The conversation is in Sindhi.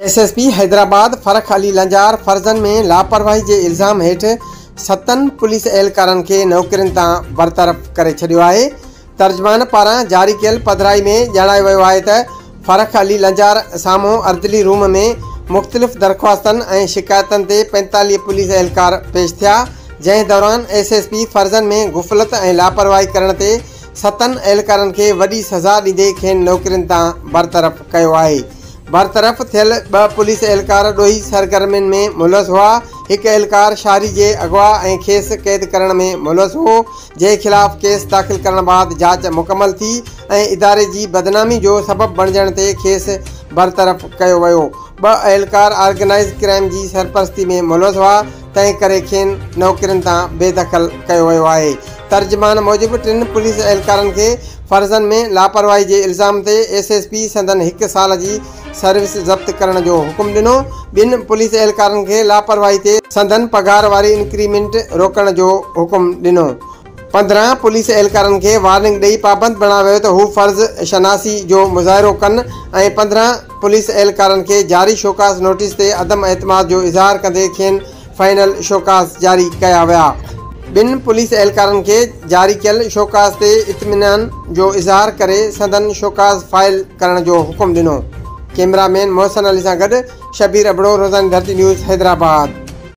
S S P Hyderabad Farrukh Ali Lanjar فرضن ۾ لاپرواهي جي الزام هيٺ ستن پوليس اهلڪارن کي نوڪرين تان برطرف ڪري ڇڏيو آهي. ترجمان پاران جاري ڪيل پڌرائي ۾ ڄاڻايو ويو آهي ته فرخ علي لنجار سامهون اردلي روم ۾ مختلف درخواستن ۽ شڪايتن تي 45 پوليس اهلڪار پيش ٿيا جنهن دوران ايس ايس پي فرضن ۾ غفلت ۽ لاپرواهي ڪرڻ تي ستن اهلڪارن کي وڏي سزا ڏيندي کين نوڪرين تان برطرف ڪيو آهي. برطرف ٿيل ٻه پوليس اهلڪار ڏوهي سرگرمين ۾ ملوث هئا، هڪ اهلڪار شهري جي اغوا ۽ کيس قيد ڪرڻ ۾ ملوث هو، جنهن خلاف ڪيس داخل ڪرڻ بعد جاچ مڪمل ٿي ۽ اداري جي بدنامي جو سبب بڻجڻ تي کيس برطرف ڪيو ويو، ٻه اهلڪار آرگنائيز ڪرائيم جي سرپرستي ۾ ملوث هئا، تنهن ڪري کين نوڪرين تان بي دخل ڪيو ويو آهي. ترجمان موجب ٽن پوليس اهلڪارن کي فرضن ۾ لاپرواهي جي الزام تي ايس ايس پي سندن هڪ سال جي سروس ضبط ڪرڻ جو حڪم ڏنو، ٻن پوليس اهلڪارن کي لاپرواهي تي سندن پگهار واري انڪريمينٽ روڪڻ جو حڪم ڏنو. 15 پوليس اهلڪارن کي وارننگ ڏئي پابند بڻايو ويو ته هو فرض شناسي جو مظاهرو ڪن ۽ 15 پوليس اهلڪارن کي جاري شوڪاز نوٽيس تي عدم اعتماد جو اظهار ڪندي کين فائنل شوڪاز جاري ڪيا ويا. ٻن پوليس اهلڪارن کي جاري ڪيل شوڪاز تي اطمينان جو اظهار ڪري سندن شوڪاز فائل ڪرڻ جو حڪم ڏنو. ڪئميرا مين محسن علي سان گڏ شبير ابڙو، روزاني ڌرتي نيوز، حيدرآباد.